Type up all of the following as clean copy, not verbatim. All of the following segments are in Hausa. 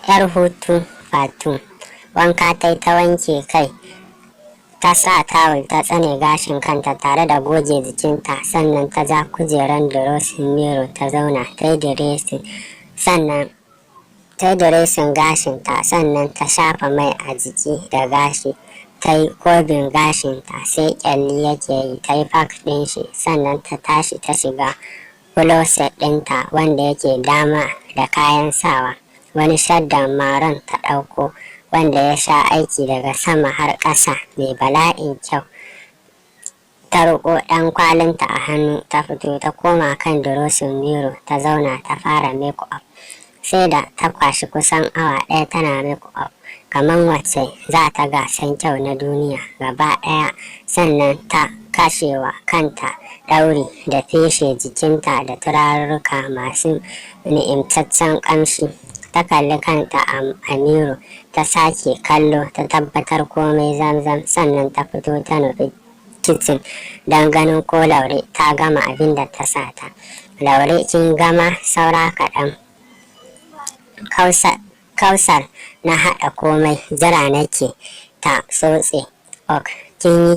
Yar hutu fatu. Wanka ta yi, ta wanke kai, ta sa tawul ta tsane gashin kanta tare da goge jikinta. Sannan ta ja kujeran dressing mirror ta zauna, ta yi dressing, sannan ta yi dressing gashinta, sannan ta shafa mai a jiki da gashi, ta yi combing gashinta sai kyalli yake yi, ta yi pack ɗin shi. Sannan ta tashi ta shiga closet ɗinta wanda yake dama da kayan sawa. Wani shaddan maroon ta ɗauko wanda ya sha aiki daga sama har ƙasa, mai bala'in kyau. Ta riƙo ɗan kwalinta a hannu ta fito, ta koma kan dressing mirror ta zauna, ta fara make up. Sai da ta kwashi kusan awa 1 tana make up kamar wacce za ta gasan kyau na duniya gaba ɗaya. Sannan ta kashewa kanta ɗauri da feshe jikinta da turarurruka masu ni'imtaccen ƙamshi. Ta kalli kanta a mirror, ta sake kallo, ta tabbatar komai zamzam. Sannan ta fito ta nufi kicin don ganin ko Laure ta gama abin da ta sa ta. "Laure, kin gama?" "Saura kaɗan Kausar, na haɗa komai, jira nake ta tsotse." "Ok, kin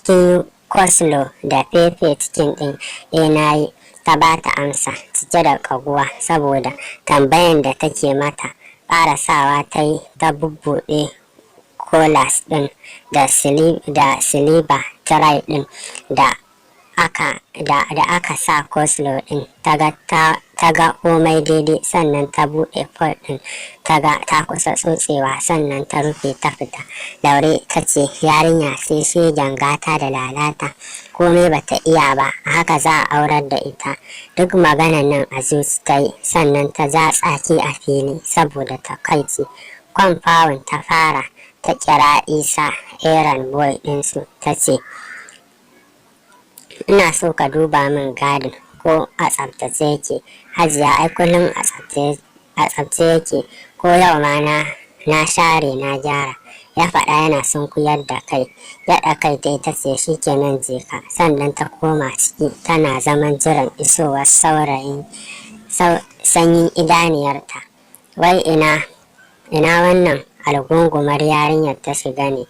yi coleslaw da pepper chicken ɗin?" "Eh, na yi," ta ba ta amsa cike da ƙaguwa saboda tambayan da take mata. Ƙarasawa ta yi ta bubbuɗe coolers ɗin da silver tray ɗin da aka sa coleslaw ɗin, ta ga komai daidai. Sannan ta buɗe pot ɗin, ta ga ta kusa tsotsewa, sannan ta rufe ta fita. Laure ta ce, "Yarinya sai shegen gata da lalata, komai bata iya ba, haka za a aurar da ita?" Duk maganan nan a zuci ta yi, sannan ta ja tsaki a fili saboda takaici. Compound ta fara, ta kira Isa, errand boy ɗinsu, ta ce, "Ina so ka duba min garden ko a tsaftace yake." "Hajiya, ai kullum a tsaftace yake, ko yau ma na share na gyara," ya faɗa yana sunkuyar da kai. Gyaɗa kai ta ita ce, "Shi kenan, je ka." Sannan ta koma ciki tana zaman jiran isowar saurayin sanyin idaniyarta. Wai ina wannan algungumar yarinyar ta shiga ne?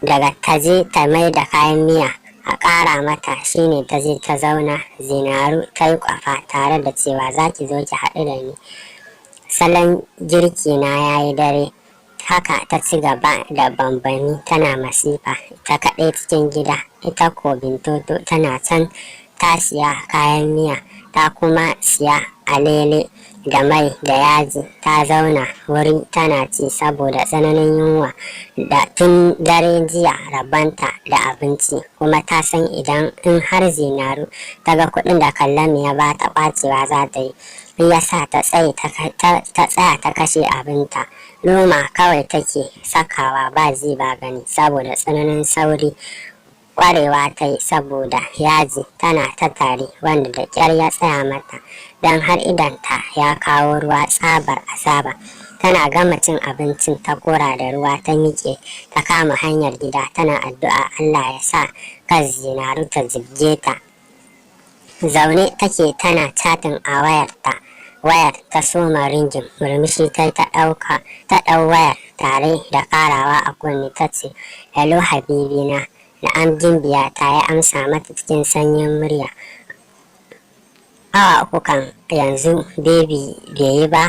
Daga ta je ta mai da kayan miya a ƙara mata, shine ta je ta zauna. Zinaru ta yi kwafa tare da cewa, "Za ki zo ki haɗu da ni, salon girki na ya yi dare." Haka ta ci gaba da bambami tana masifa ta kaɗai cikin gida. Ita ko Bintoto tana can ta siya kayan miya, ta kuma siya alele da mai da yaji. Ta zauna wuri tana ci saboda tsananin yunwa da tun dare jiya rabanta da abinci, kuma ta san idan in har Zinaru ta ga kuɗin da Kallami ya ba ta, ɓacewa za ta yi. Ya sa ta tsaya ta kashe abinta. Loma kawai take sakawa ba ji ba gani saboda tsananin sauri. Kwarewa ta yi saboda yaji, tana ta tari wanda da ƙyar ya tsaya mata, don har idanta ya kawo ruwa tsabar azaba. Tana gama cin abincin ta kora da ruwa, ta miƙe ta kama hanyar gida tana addu'a Allah ya sa kan Zinaru ta jibge ta. Zaune take tana chatting a wayarta, wayar ta soma ringing. Murmushi ta ta ɗauka, ta ɗau wayar tare da karawa a kunne, ta ce, "Hello, habibina." "Na'am, gimbiya ta," ya amsa mata cikin sanyin murya. "Awa 3 kan yanzu, baby, bai yi ba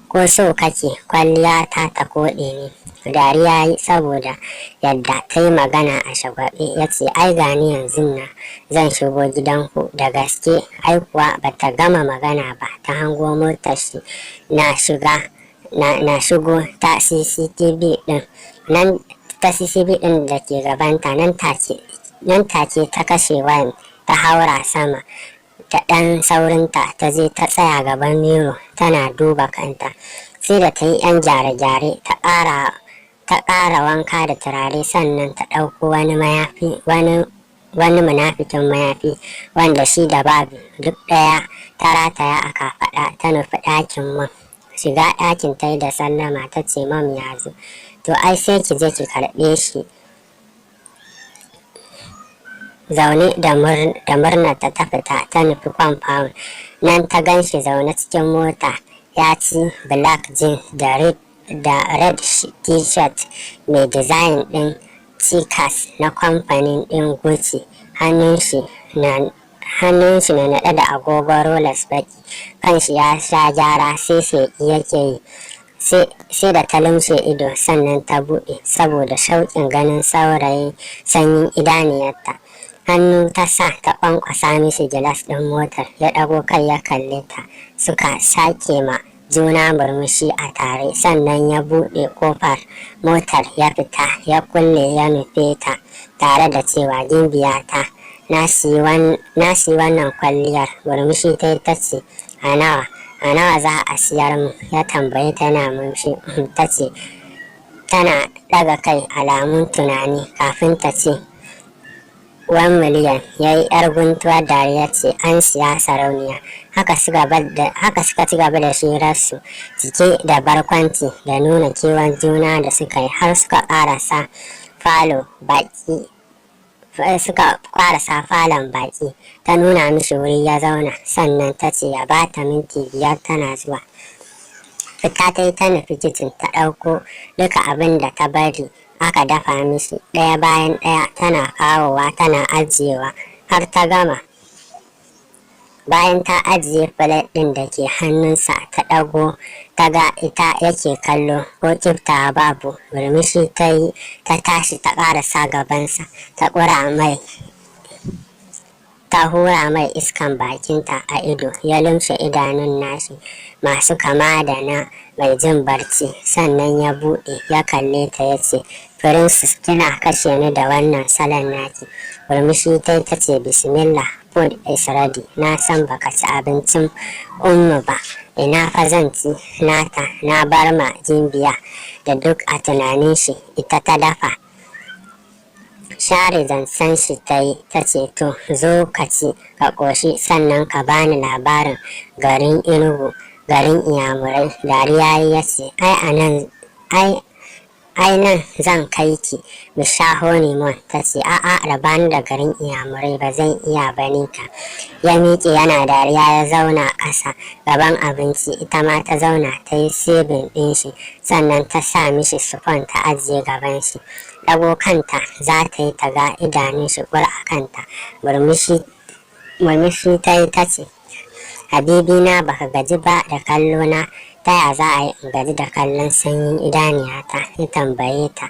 ko so kake kwalliya ta ta koɗe ne?" Dariya yi saboda yadda ta yi magana a shagwabe. Ya ce, "Ai gani yanzu na zan shigo gidanku da gaske." Ai kuwa bata gama magana ba ta hango motar shi na shiga na shigo ta CCTV din nan, ta CCTV din da ke gabanta. Nan take ta kashe wayan, ta haura sama ta ɗan saurinta, ta je ta tsaya gaban mirror tana duba kanta. Sai da ta yi 'yan gyare-gyare, ta ƙara wanka da turare, sannan ta ɗauko wani mayafi, wani munafikin mayafi wanda shi da babu duk ɗaya, ta rataya a kafaɗa, ta nufi ɗakin mom. Shiga ɗakin ta yi da sallama, ta ce, "Mom, ya zo." "To ai sai ki je ki karɓe shi." Zaune da murnar ta fita ta nufi compound. Nan ta gan shi zaune cikin mota. Ya ci black jeans da red T-shirt mai design ɗin checks na kamfanin ɗin Gucci. Hannun shi na naɗe da agogon Rolex baki. Kanshi ya sha gyara, sai sheƙi yake yi. Sai da ta lumshe ido sannan ta buɗe saboda shauƙin ganin saurayin sanyin idaniyarta. Hannu ta sa ta ƙwanƙwasa mishi gilas ɗin motar. Ya ɗago kai ya kalle ta, suka sake ma juna murmushi a tare, sannan ya buɗe ƙofar motar ya fita, ya kulle, ya nufe ta tare da cewa, "Gimbiya ta, na siyi wannan kwalliyar." Murmushi ta yi ta ce, "A nawa? A nawa za a siyar mu?" ya tambaye ta yana murmushi. Ta ce tana ɗaga kai alamun tunani kafin ta ce, 1 million. Ya yi yar guntuwar dariya, ce, "An siya, sarauniya." Haka suka ci gaba da shirarsu cike da barkwanci da nuna kewan juna da suka yi har suka karasa falo baki suka karasa falon baki. Ta nuna mishi wuri ya zauna, sannan ta ce ya bata minti 5 tana zuwa. Fita ta yi ta nufi kicin, ta ɗauko duka abin da ta bari aka dafa mishi ɗaya bayan ɗaya, tana kawowa tana ajiyewa har ta gama. Bayan ta ajiye plate ɗin da ke hannunsa, ta ɗago ta ga ita yake kallo, ko kiftawa babu. Murmushi ta yi, ta tashi ta ƙarasa gabansa, ta ƙura mai, ta hura mai iskan bakinta a ido. Ya lumshe idanun nashi masu kama da na mai jin barci, sannan ya buɗe ya kalle ta, ya ce, "Princess, kina kashe ni da wannan salon naki." Murmushi ta ta ce, "Bismillah, food is ready. Na san baka ci abincin Ummu ba." "Ina fa zan ci nata? Na bar ma Gimbiya da duk a tunanin shi ita ta dafa." Share zancen shi ta yi, ta ce, "To, zo ka ci ka ƙoshi, sannan ka bani labarin garin Inugu, garin Iyamurai." Dariya ya ce, "Ai anan ai nan zan kai ki mu sha honeymoon." Ta ce, "A'a, rabani da garin Iyamurai, ba zan iya ba ni ka." Ya miƙe yana dariya, ya zauna ƙasa gaban abinci. Ita ma ta zauna, ta yi serving ɗin shi, sannan ta sa mishi spoon ta ajiye gaban shi. Ɗago kanta za ta yi, ta ga idanun shi ƙur a kanta. Murmushi ta yi, ta ce, "Habibi na, baka gaji ba da kallo na?" "Ta ya za a yi in gaji da kallon sanyin idaniyata?" ya tambaye ta,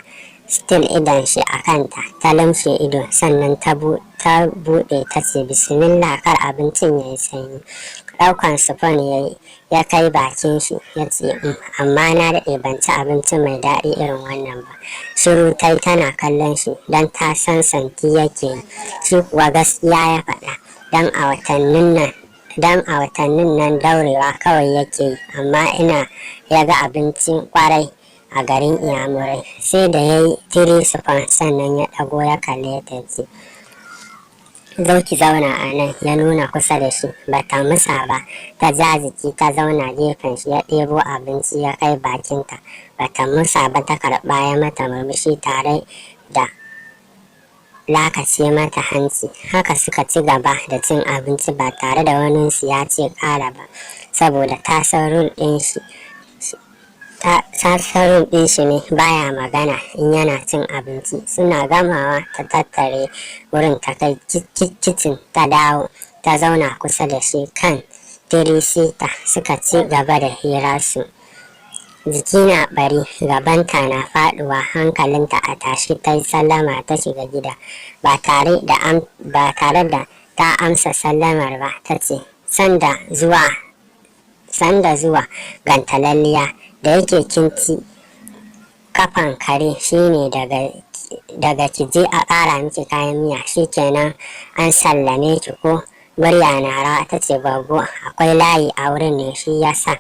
still idon shi a kanta. Ta lumshe ido sannan ta buɗe, ta ce, "Bismillah, kar abincin ya yi sanyi." Ɗaukan spoon ya yi ya kai bakin shi, ya ce, "Amma na daɗe ban ci abinci mai daɗi irin wannan ba." Shiru tai tana kallon shi, don ta san santi yake yi. Shi kuwa gaskiya ya faɗa, don a watannin nan daurewa kawai yake yi, amma ina ya ga abincin kwarai a garin Iyamurai? Sai da ya yi three spoon sannan ya ɗago ya kalle ta, ce, "Zo ki zauna a nan." Ya nuna kusa da shi. Ba ta musa ba, ta ja jiki ta zauna gefen shi. Ya ɗebo abinci ya kai bakinta. Ba ta musa ba, ta karɓa. Ya mata murmushi tare da lakace mata hanci. Haka suka ci gaba da cin abinci ba tare da waninsu ya ce ƙara ba, saboda ta san rule ɗin shi ta san rule ɗin shi ne, baya magana in yana cin abinci. Suna gamawa ta tattare wurin ta kai kicin, ta dawo ta zauna kusa da shi kan three-seater, suka ci gaba da hirarsu. Jiki na bari, gabanta na faduwa, hankalinta a tashi, ta yi sallama ta shiga gida. Ba tare da ta amsa sallamar ba, ta ce, "Sanda zuwa, sanda zuwa, gantalalliya. Da yake kin ci kafan kare, shine daga ki je a ƙara miki kayan miya, shikenan an sallame ki ko?" Murya na rawa ta ce, "Gwaggo, akwai layi a wurin ne shi yasa."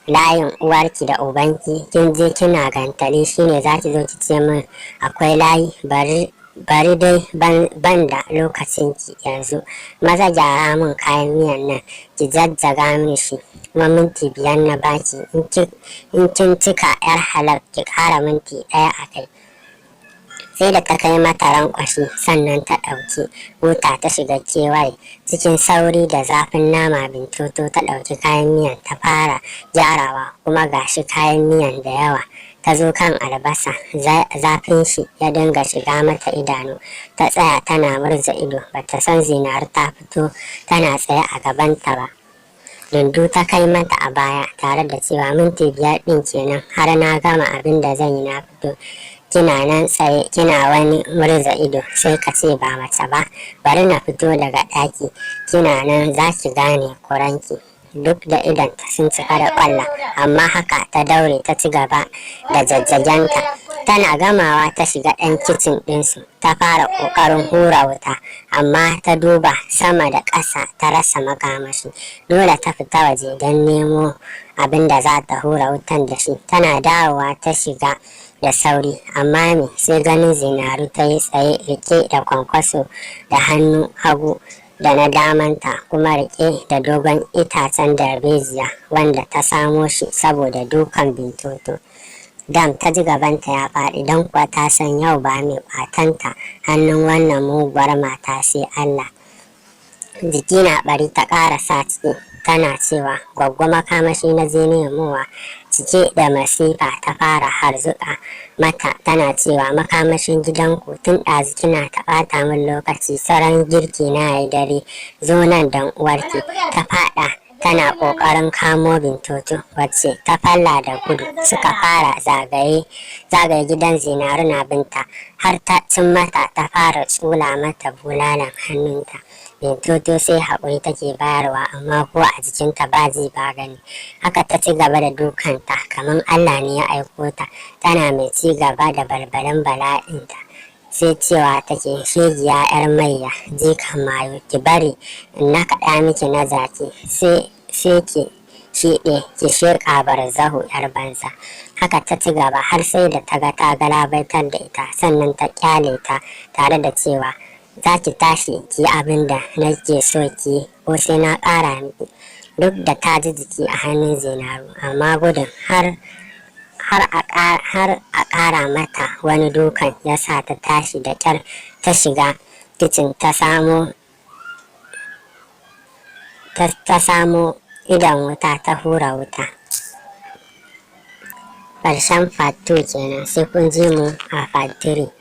"Layin uwarki da ubanki? Kin je kina gantali, shine za ki zo ki ce min akwai layi? Bari bari dai, ban da lokacinki yanzu. Maza gyara min kayan miyan nan, ki jajjaga min shi. Kuma minti 5 na baki, in kin cika yar halak ki kara minti 1 a kai." Sai da ta kai mata rankwashi sannan ta ɗauki buta ta shiga kewaye. Cikin sauri da zafin nama Bintoto ta ɗauki kayan miyan ta fara gyarawa, kuma gashi kayan miyan da yawa. Ta zo kan albasa, zafin shi ya dinga shiga mata idanu. Ta tsaya tana murza ido, bata san Zinaru ta fito tana tsaye a gabanta ba. Dundu ta kai mata a baya tare da cewa, "Minti 5 ɗin kenan, har na gama abin da zan yi na fito, kina nan tsaye kina wani murza ido sai ka ce ba mace ba. Bari na fito daga ɗaki kina nan za ki gane kuranki." Duk da idonta sun cika da ƙwalla, amma haka ta daure ta ci gaba da jajjagenta. Tana gamawa ta shiga ɗan kicin ɗinsu ta fara ƙoƙarin hura wuta, amma ta duba sama da ƙasa ta rasa makamashi. Dole ta fita waje don nemo abin da za ta hura wutan da shi. Tana dawowa ta shiga da sauri, amma me sai ganin Zinaru ta yi tsaye rike da kwankwaso da hannu hagu da na damanta kuma rike da dogon itacen darbejiya wanda ta samo shi saboda dukan Bintoto. Dam ta ji gabanta ya faɗi, don kuwa ta san yau ba mai ƙwatanta hannun wannan muguwar mata sai Allah. Jiki na bari ta ƙara sa ciki tana cewa, "Gwaggwa, makamashi na je nemowa." Cike da masifa ta fara harzuka mata tana cewa, "Makamashin gidanku? Tun ɗazu kina ta ɓata min lokaci, sauran girki na yayi dare. Zo nan don uwarki." Ta faɗa tana ƙoƙarin kamo Bintoto, wacce ta falla da gudu. Suka fara zagaye zagaye gidan, Zinaru na binta har ta cin mata ta fara tsula mata bulalan hannunta. Bintoto sai haƙuri take bayarwa, amma ko a jikinta ba ji ba gani. Haka ta ci gaba da dukanta kamar Allah ne ya aiko ta, tana mai ci gaba da balbalin bala'inta. Sai cewa take, "Shegiya, yar mayya, jikan mayu, ki bari in na kaɗa miki na zaki sai ki shiɗe ki sheƙa barzahu, yar banza." Haka ta ci gaba har sai da ta ga ta galabaitar da ita, sannan ta kyale ta tare da cewa, "Za ki tashi ki yi abin da nake so ki ko sai na ƙara miki?" Duk da ta ji jiki a hannun Zinaru, amma gudun har a ƙara mata wani dukan ya sa ta tashi da ƙyar ta shiga kicin ta samo idon wuta ta hura wuta. Ƙarshen part 2 kenan, sai kun ji mu a part 3.